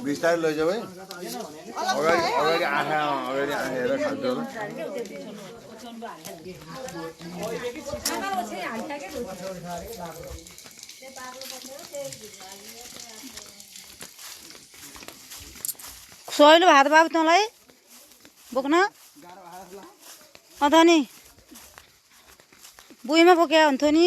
बिस्तारै लैजाऊ है अगाडि अगाडि आँखा हेरेर खान्छ होला सोइलो भात बाबु तँलाई बोक्न अन्त नि बुइमा बोक्या हुन्थ्यो नि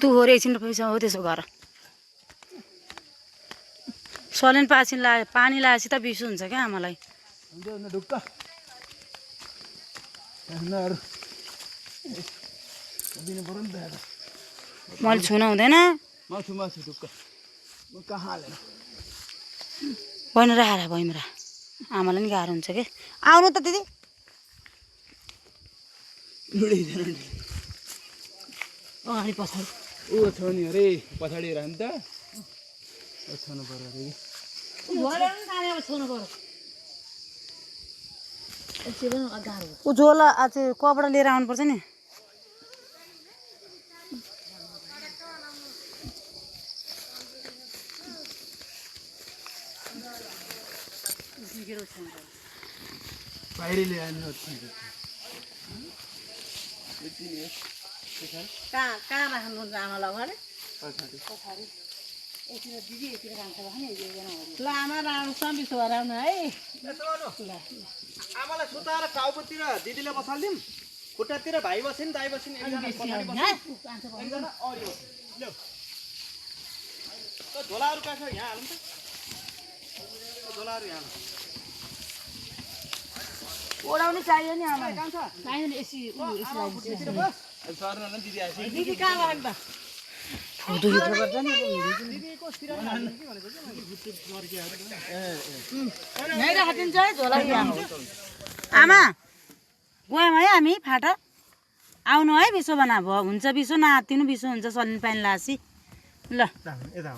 तँ हो रे एकछिन पैसा हो त्यसो गर सलेन पानी लगाएपछि त बिसो हुन्छ क्या आमालाई मैले छुन हुँदैन बहिनी राखेर बहिनी रा आमालाई नि गाह्रो हुन्छ कि आउनु त दिदी अगाडि पछाडि ऊ छ नि अरे पछाडि हेर नि त छानु पर्यो अरे ऊ झोला चाहिँ कपडा लिएर आउनुपर्छ नि बाहिर ल्याएन कहाँ राख्नुहुन्छ आमालाई अगाडि पछाडि यतिर दिदी यतिर जान्छ भने ल आमा राम्रोसँग बिसो भएर आउनु है आमालाई सुताएर टाउकोतिर दिदीले बसालिदिउँ खुट्टातिर भाइ बसिन् दाइ बसिन् झोलाहरू कहाँ छ यहाँ हालौँ त झोलाहरू यहाँ ओढाउनु चाहियो नि आमा चाहियो नि यसी दिदी आएछ दिदी कहाँ लाग्यो त यहीँ राखिदिन्छ है झोला आमा गयौँ है हामी फाटा आउनु है बिसो बना भयो हुन्छ बिसो नआत्तिनु बिसो हुन्छ सलिन पानी लासी ल यता